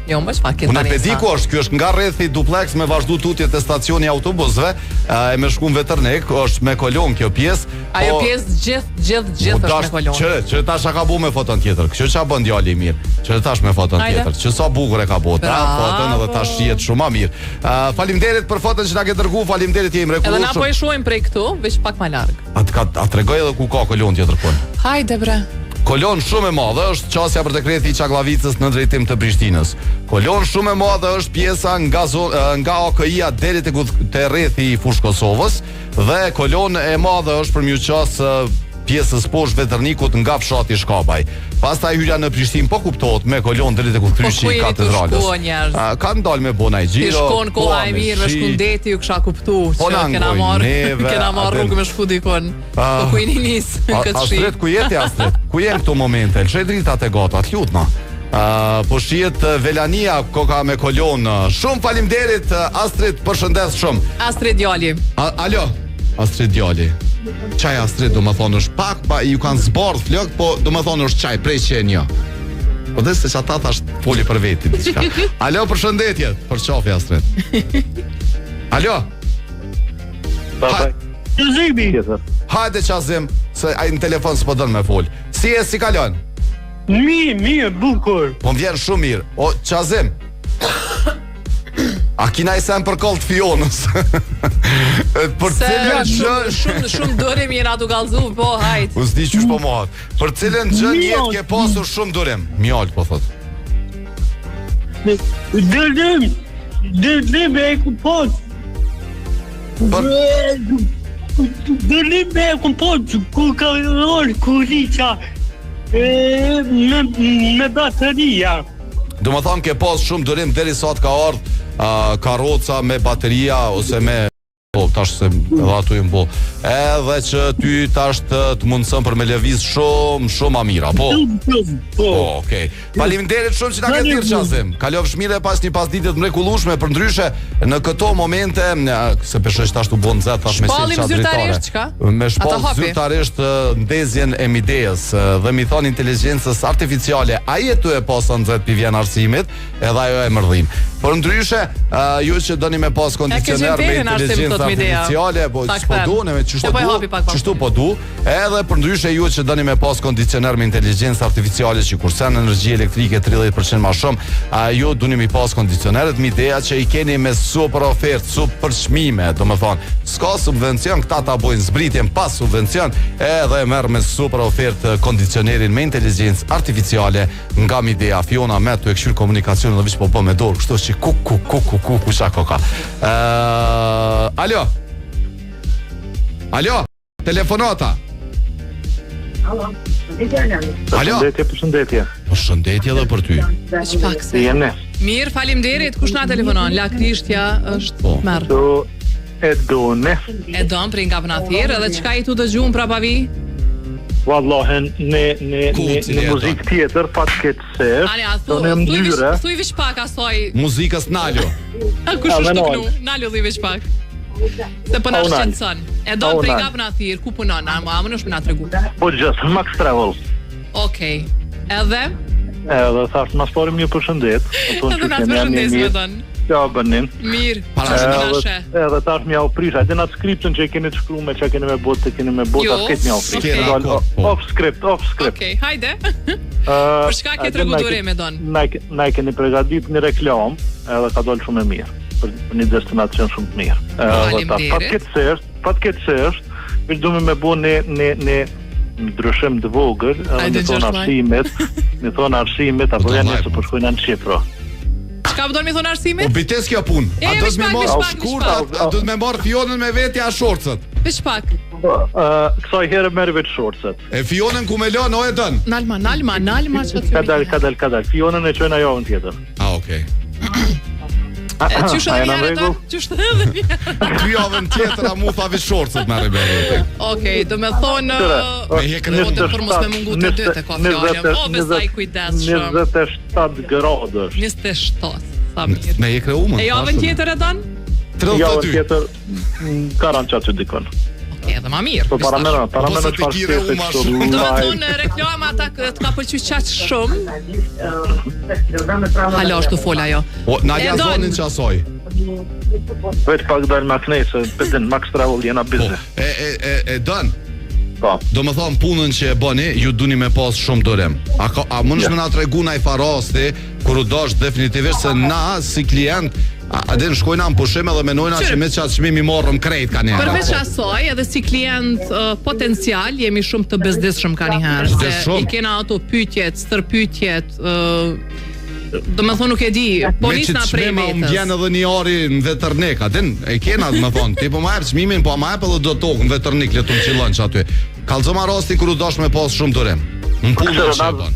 Jo, më pak këtë Unë e di ku është, ky është nga rrethi duplex me vazhdu tutje te stacioni i autobusëve, e me shku në Veternik, është me kolon kjo pjesë. Ajo po, pjesë gjithë gjithë gjithë është me kolon. Që, që tash a ka bu me foton tjetër. Kështu ç'a bën djali i mirë. Që tash me foton tjetër. Që sa bukur e ka bo ta foton edhe tash shihet shumë më mirë. Uh, faleminderit për foton që na ke dërgu, faleminderit je i mrekullueshëm. Edhe na po e shohim prej këtu, veç pak më larg. A të ka a tregoj edhe ku ka kolon tjetër kon. Hajde bre. Kolon shumë e madhe është qasja për te rrethi i Çagllavicës në drejtim të Prishtinës. Kolon shumë e madhe është pjesa nga nga AKI-ja deri te te rrethi i Fushë Kosovës dhe kolon e madhe është për m'ju qas pjesës poshtë Veternikut nga fshati Shkabaj. Pastaj hyrja në Prishtinë po kuptohet me kolon deri te udhëkryqi po, i katedrales. Po kanë dalë me bo naj xhiro. Ti shkon koha e mirë me shku n'deti, ju kisha kuptu po që kena marr kena marr rrugë me shku dikun. Po ku jeni nis këtë shi. Astrit ku je ti Astrit? Ku je në këto momente? Lëshoj dritat e gata, të lutna. Uh, po shihet Velania koka me kolon. Shumë faleminderit Astrit, përshëndes shumë. Astrit djali. Alo. Astrit djali. Qaj Astrit, do më thonë, është pak, pa, ju kanë zbardh flokët, po do më thonë është qaj, prej që e një. Po dhe se që ata thash foli për veti, diçka. Alo, përshëndetje, për qafi Astrit. Alo. Pa, pa. Qazimi. Hajde Qazim, se ai në telefon s'po don me fol. Si e si kalon? Mirë, mirë, bukur. Po më vjen shumë mirë. O Qazim. A ki naj sen për koll të Fionës? për Se cilën gjë shumë shumë shumë durim jena tu kallzu, po hajt. U s'di qysh po mohat. Për cilën gjë në jetë ke pasur shumë durim? Mjalt po thot. Durim. Durim e ku po. Për... Durim e ku po, ku ka rrolë, ku riqa, e, me, me bateria. Do më thonë ke pas shumë durim deri sa të ka ardhë uh, karroca me bateria ose me Po, tash se edhe ato janë bo. Edhe që ty tash të, të mundëson për me lëviz shumë, shumë ma mirë, po? Po. Po, okej. Faleminderit shumë që na ke thirrë Qazim. Kalofsh mirë e pas një pasdite të mrekullueshme, përndryshe në këto momente, se po shoh që tash u bën nxehtë tash me Shpallim sjell dritare. zyrtarisht çka? Me shpall Ata hapi. zyrtarisht ë, ndezjen e Mideës ë, dhe mi thon inteligjencës artificiale, a je tu e pas sa nxehtë pi vjen arsimit? edhe ajo e mërdhin. Përndryshe, uh, ju që doni me pas kondicioner me inteligjencë artificiale, po s'po du, ne me qështu po du, qështu po du, edhe përndryshe ju që doni me pas kondicioner me inteligjencë artificiale që kursen energji elektrike 30% ma shumë, a ju doni me pas kondicionerët Midea që i keni me super ofertë, super çmime, domethënë, s'ka subvencion, këta ta bojnë zbritjen pa subvencion, edhe merr me super ofertë kondicionerin me inteligjencë artificiale nga Midea Fiona me tu e kqyr komunikacionin dhe veç po bën me dorë, kështu që ku ku ku ku ku ku çka ka. Ë, alo. Alo, telefonata. Alo. Alo. Përshëndetje, përshëndetje. Përshëndetje edhe për ty. Veç pak se. Jeni. Mirë, faleminderit. Kush na telefonon? Lakrishtja është po. merr. Do e done. E don prej nga po na thirr edhe çka i tu dëgju n'prapavijë? Wallahi në në në në muzikë tjetër fatkeqësisht. Ani a thu, Do në thuj veç, ndyre. thuj veç pak asaj. Muzikës nalu. A kush është tu knu? Nalu thuj veç pak. Se po na A u nal. shqetëson. E don A u prej nal. nga po na thirr, ku punon? A a më me na tregu. Po gjithë Max Travel. Okej. Edhe Edhe thash mas parim një përshëndet. Po edhe na të përshëndesim e don. Ja bënin. Mirë. Para Edhe, edhe tash m'ja u prish, a din atë skriptën që e keni të shkruar me çka keni me bot, të keni me bot, Jo, atë këtë m'ja u prish. okej. Dal, Off script, off script. Okej, hajde. Ë, Për çka ke a din, tregu na e durim e don? Na e ke- na e keni përgatitur një reklam, edhe ka dalë shumë e mirë për, për një destinacion shumë të mirë. Edhe tash Faleminderit. fatkeqësisht, fatkeqësisht, veç du me bu një një një ndryshim të vogël, edhe Hajde, me thonë gjashtë maj. arsimit, me thonë arsimit apo janë nëse po shkojnë në Qipro. Çka po don mi thon arsimit? Po bites kjo punë. E, A do veç të më pak, marr veç pak, veç shkurt, pak. a do të më marr Fionën me vete a shorcët? Veç pak. Ë, kësaj here merr veç shorcet. E Fionën ku me lën o e dën? Nalma, nalma, nalma që Ka dal, ka dal, ka dal. Fionën e çojnë javën tjetër. Ah, okay. E qysh A edhe jena një në herë rregull? don? Qysh edhe një herë? Ty javën tjetër a mu tha veç shorcët merr me vete. Okej, do me thonë Tëre, Po është të për mos me mungu të dytë e ka fjalën. Po besoj kujdesshëm. 27 gradë është. 27, sa mirë. Me e kreu më. E javën tjetër e don? Javën tjetër mm, karan që aty dikon. Okej, edhe ma mirë. Po para meno, para Po meno se ti çfarë kire shteti u ma kështu shumë. Do me live. thonë reklama ta të ka pëlqy qaq shumë. Hala është tu fol ajo. Po na E ja don. zonin që asoj. Veç pak dal ma knej se pëtin Max Travel jena busy. Po, e e e e dën. Po. Do më thonë punën që e bëni, ju duni me pas shumë durim. A, ka, a mundesh me na tregu naj far rasti kur u dash definitivisht se na si klient a, a din shkojna në pushim edhe menojna që me qatë çmim i morëm krejt ka njerë. Përveç asaj, edhe si klient uh, potencial jemi shumë të bezdisshëm ka njëherë, se Bezdisshëm. i kena ato pyetjet, stërpyetjet, ë do me thonë nuk e di, po Me që nisna prej çmima u vetës. mbjen edhe një ari në vetërnik, a din, e kena do më thonë, ti po ma jep çmimin, po ma jep edhe do tokë në vetërnik, le të më qillon që aty. Kallzoma rastin kur u dash me pas shumë durim. Në punën Kështu, që e na, bën.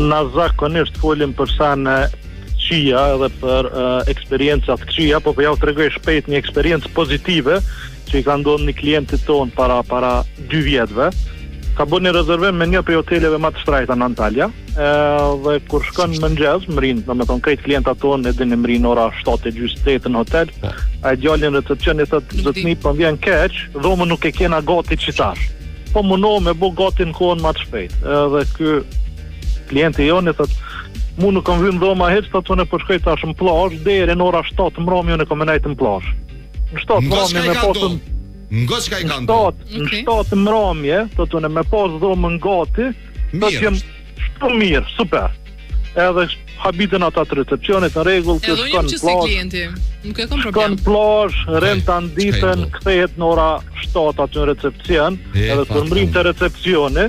na zakonisht folim për sene të këqija edhe për uh, eksperienca të këqija, po po ja u tregoj shpejt një eksperiencë pozitive që i ka ndodhur një klientit ton para para dy vjetëve. Ka bërë një rezervim me një prej hoteleve më të shtrajta në Antalya, edhe kur shkon në mëngjes, mrin, domethënë krejt klientat tonë e din mrin ora 7:30 në hotel. Ai djali në recepcion i thot, "Zotni, po më vjen keq, dhomën nuk e kena gati qitash." Po mundohem me bë gati në kohën më të shpejtë. Edhe ky klienti jonë i thot, mu nuk kam hyrë në dhoma hiç, thot unë po shkoj tash në plazh deri në ora 7 mbrëmje unë kam nejt në plazh. Në 7 Nga mbrëmje çka i me ka pasën ndodh? Nga çka i ka ndodh? 7, në 7 mbrëmje, thot unë me pas dhomën gati, thot Mirë jem shumë mirë, super. Edhe habitën ata të recepcionit në rregull, Edhe ky unë jam shkon që në si plazh, klienti, nuk e kam shkon problem. në plazh, rend ta ditën, kthehet në ora 7 aty në recepcion, E, edhe kur fat, mbrin te recepcioni,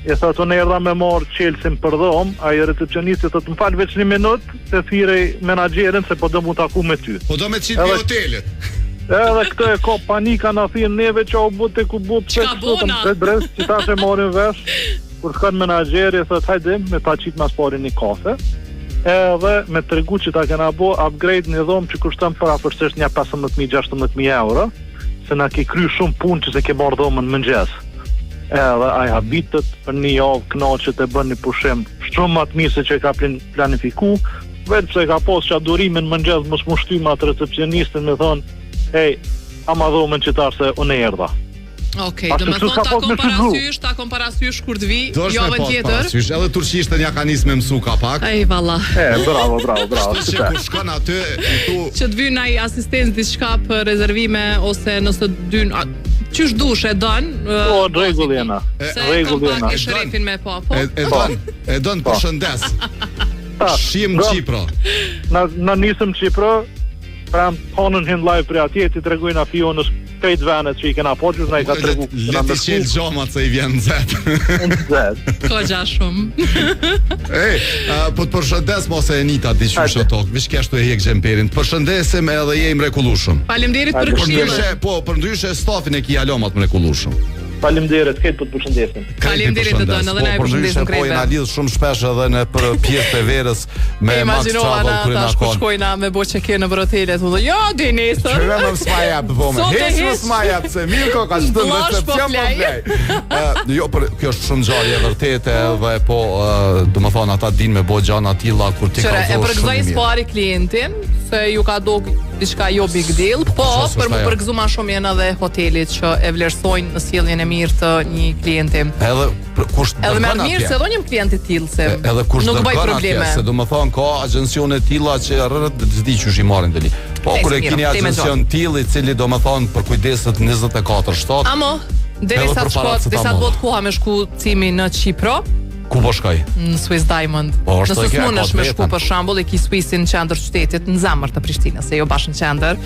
I thot unë erdha me marr çelësin për dhomë, ai recepsionisti thot më fal veç një minutë, të thirrej menaxherin se po do mu taku me ty. Po do me qitë Edhe- pi hotelit. Edhe këtë e ka panika na thirr neve që u bu te ku bu pse Çka kështu të bona? më brez që tash e marrin vesh kur shkon menaxheri thot hajde me ta qit mas pari një kafe edhe me tregu që ta kena bo upgrade një dhomë që kushton përafërsisht një 15.000 16.000 euro se na ke kry shumë punë që se ke marrë dhomën në mëngjes. Edhe ai habitet për një javë kënaqet e bën një pushim shumë më të mirë se që e ka plin- planifiku, vetë pse ka pas që durimin në mëngjes mos mu shty me atë recepcionistin me thonë, ej, ama dhomën që tash se unë erdha. Okej, Ashtu do me kështu thonë s'ka ta pas kom me shfrytzu. parasysh, ta kom parasysh kur të vi Do është me javën pas tjetër. parasysh, edhe turqishtën ja ka nis me mësu ka pak. Ej valla. E, bravo, bravo, bravo. Kështu që kur shkon aty, i thu Që të vynë ai asistent diçka për rezervime ose nëse dyn a, qysh dush e don. Po, në rregull jena. Se Rregull kam pak jena. e sherefin me pa, po. e, e don, e don përshëndes. Shim Po. Qipro. Na na nisëm Qipro, pra hanën hin live prej atje, ti tregojnë Fionës krejt venet që i kena pa, që na i ka tregu. Le të qel xhamat se i vjen nxehtë. Nxehtë. Ka gja shumë. Ej, uh, po të përshëndes mos e Enita diçysh ato tokë, veç kështu e hjek xhemperin. Të përshëndesim edhe je i mrekullueshëm. Faleminderit për Për këshillën. ndryshe, po, për ndryshe stafin e ki alomat mrekullueshëm. Faleminderit, këtë po të përshëndesim. Faleminderit të dënë, edhe na e Po, për ndryshe, përshëndesim Po, jena krejtve. lidh shumë shpesh edhe në për pjesë të verës me E Max imagjinova Travel na kur na tash ku kon. shkojna me bo që ke në hotelet, u thonë, jo, di nesër. Qyre më s'ma jap po me. Sot e Hiç më hiq. s'ma jap se Mirko ka shtë në Vllash po recepcion po flej. flej. Ë, jo, për kjo është shumë ngjarje e vërtetë edhe po, ë, do të thonë ata din me bo gjëra të tilla kur ti Qëre, kallzon e shumë përgëzoj mirë. s'pari klientin, se ju ka dok diçka jo big deal, po Qa s'është për mu ajo? përgëzu ma shumë janë edhe hotelit që e vlerësojnë në sjelljen e mirë të një klienti. Edhe për, kush Edhe dërgon më mirë atje? se edhe unë jam klient i tillë se E- Edhe kush nuk bëj dërgon atje, probleme. se do më thonë ka agjencione tilla që rrët s'di qysh i marrin deli. Po Nejse, kur e mirë, keni teme agjencion tillë i cili do më thonë përkujdeset 24/7. Amo, derisa Edhe të për parat shko, se ta derisa të marr. bëhet koha me shku cimi në Qipro, Ku po shkoj? në Swiss Diamond. Po, është Nëse e kjo, e s'mundesh ka me shku vetën. për shembull, e ki Swissin në qendër qytetit, në zemër të Prishtinës, se jo bash në qendër.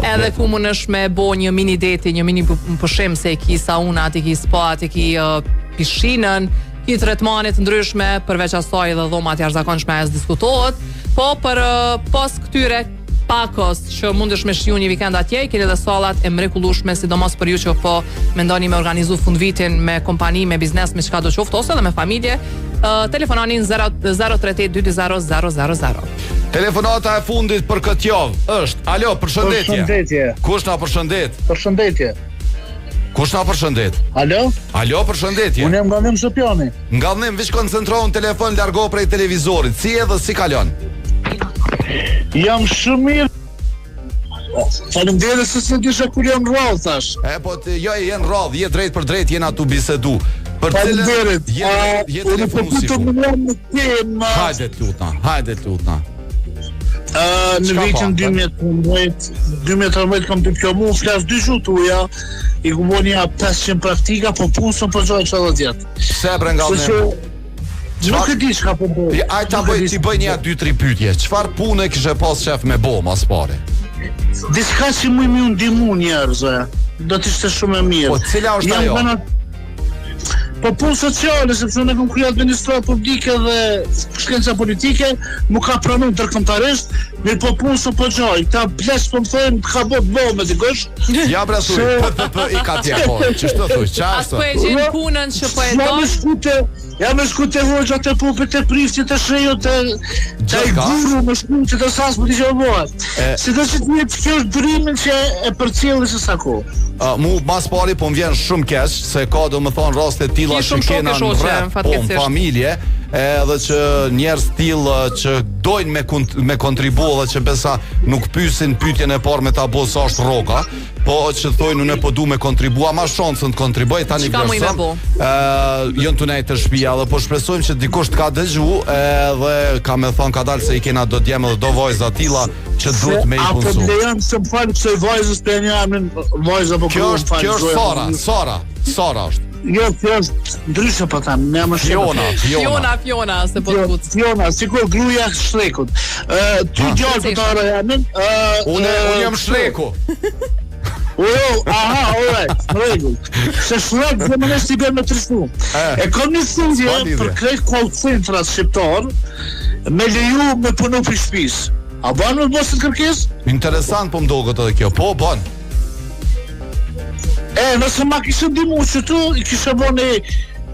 Edhe ku mundesh me bo një mini deti, një mini pu- pushim se e ki saunat, e ki spa, e ki uh, pishinën, ki tretmane të ndryshme, përveç asaj edhe dhomat jashtëzakonshme ajo s'diskutohet, po për uh, pos këtyre pakos që mundesh me shiju një vikend atje, i keni edhe sallat e mrekullueshme, sidomos për ju që po mendoni me organizu fundvitin me kompani, me biznes, me çka do qoftë ose edhe me familje, uh, telefononi në 0 038 220 000. Telefonata e fundit për këtë javë është Alo, përshëndetje. Përshëndetje. Kush na përshëndet? Përshëndetje. Kush na përshëndet? Alo? Alo, përshëndetje. Unë jam Ngadhnim Sopjani. Ngadhnim, veç koncentrohu në telefon, largo prej televizorit. Si edhe si kalon? Jam shumë mirë. Faleminderit se s'e disha kur jam në radhë tash. E po ti, jo je në radhë, je drejt për drejt, jena tu bisedu. Për cilën Faleminderit. je A, je Unë po telefonu pyetëm sikur. më jam në temë. Hajde lutna, hajde lutna. Ë, në Çka vitin pa? 2013, 2013 kam diplomu, flas dy gjuhë tuaja, i ku bo një 500 praktika, po punë s'm po gjoj 70 vjet. Pse bre Kështu Ngadhnim? që nuk e di çka po bëj. Ja, Aj ta Nuk e bëj di ti bëj një dy tri pyetje. Çfarë pune kishe pas shef me bo mas pari? Diçka që më më ndihmu njerëzve, do të ishte shumë e mirë. Po, cila është Jam ajo? gana- Po punë sociale, sepse unë kam kryer administratë publike dhe shkenca politike, më ka pranuar ndërkombëtarisht, mirë po punë s'po po gjoj. Këta pleq po më thonë ka bë të bëu me dikush. Ja bre thuj, p p p i ka tja po. Ç'është thuj? Çfarë As po e gjen punën që po e Jam don. e shku te, jam e shku te hoxha, te popit, te prifti, te sheju, te te Gjithka. guru, më shku te të sas, po di që bëhet. E- Si do që të jetë kjo është durimin që e përcjelli se sa kohë. Uh, mu mas pari po më vjen shumë keq se ka do më thonë raste të tilla Ki që shumë shoke kena në shoqe, rreth, po në fatkeqësisht. familje, edhe që njerëz tillë që dojnë me kont me kontribu dhe që besa nuk pyesin pyetjen e parë me ta bo sa është rroga, po që thojnë unë po du me kontribu, ama shansën të kontribuoj tani Çka muj me vlerëson. bo? Ë, janë tu nejt të shtëpia dhe po shpresojmë që dikush të ka dëgju edhe ka me thon ka dalë se i kena do djem edhe do vajza tilla që duhet me i A po punësu. më lejon se më falë kësaj vajzës për një emrin vajza apo Kjo grua, më është fal, kjo është zoja, Sara, Sara, Sara është. Jo, kjo është ndryshe po them, ne më shumë. Fiona, Fiona. Fiona, Fiona, se po të kuc. Fiona, sikur gruaja Shrekut. Ë, ty djalë po ta harroj emrin, ë Unë ë, unë jam Shreku. O, aha, alright, në rregull. Se Shrek zakonisht i bën me trishtu. E kam një thirrje për krejt call centrat shqiptar me leju me punu prej shtëpisë. A ban me bo këtë kërkesë? Interesant po më doket edhe kjo. Po, ban. E, nëse ma kishe ndihmu që tu, i kishe bo një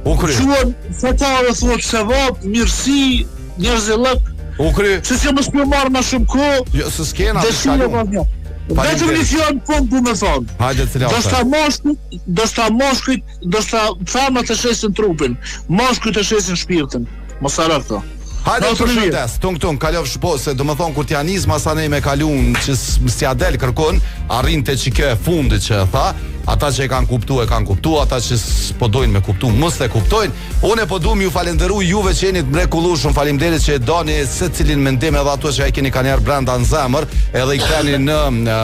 U kry. Quhen fetare thotë sevap, mirësi, njerëzillëk. U kry. Që që mos më marr më shumë kohë. Jo, se s'kena. Dëshirë pa një. Vetëm një fjalë po du me thonë. Hajde cila është. Ndoshta mashkujt, ndoshta mashkujt, ndoshta femrat e shesin trupin, mashkujt e shesin shpirtin. Mos harro këto. Hajde të përshëndes, tung tung, kalofsh po, se do më thonë kur t'ja nis masanej me kalun që s'ja del kërkun, arrin te qikjo e fundit që e tha, ata që e kanë kuptu e kanë kuptu, ata që s'po dojnë me kuptu, mos e kuptojnë, Unë po du me ju falenderu juve që jeni të mrekullueshëm, faleminderit që e doni secilin mendim edhe ato që e keni kanjëherë brenda në zemër, edhe i ktheni në në,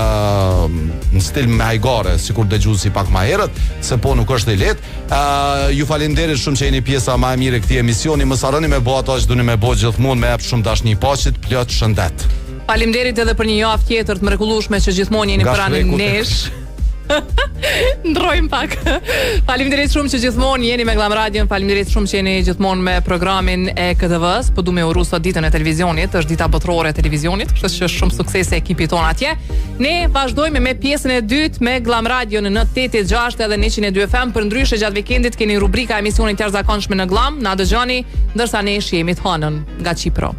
në stil me hajgare, sikur dëgjuesi pak më herët, se po nuk është e lehtë. Uh, ju faleminderit shumë që jeni pjesa më e mirë e këtij emisioni. Mos harroni me bo ato që doni me bo gjithmonë, me jep shumë dashni paçit, plot shëndet. Faleminderit edhe për një javë tjetër të mrekullueshme që gjithmonë jeni pranë nesh. Ndrojmë pak. Faleminderit shumë që gjithmonë jeni me Glam Radion, faleminderit shumë që jeni gjithmonë me programin e KTV-s. Po du me uru sot ditën e televizionit, është dita botërore e televizionit, kështu që shumë suksese ekipit tonë atje. Ne vazhdojmë me pjesën e dytë me Glam Radion në 86 edhe 102 FM. Përndryshe gjatë vikendit keni rubrika emisione të jashtëzakonshme në Glam, na dëgjoni ndërsa ne shihemi të hënën nga Qipro.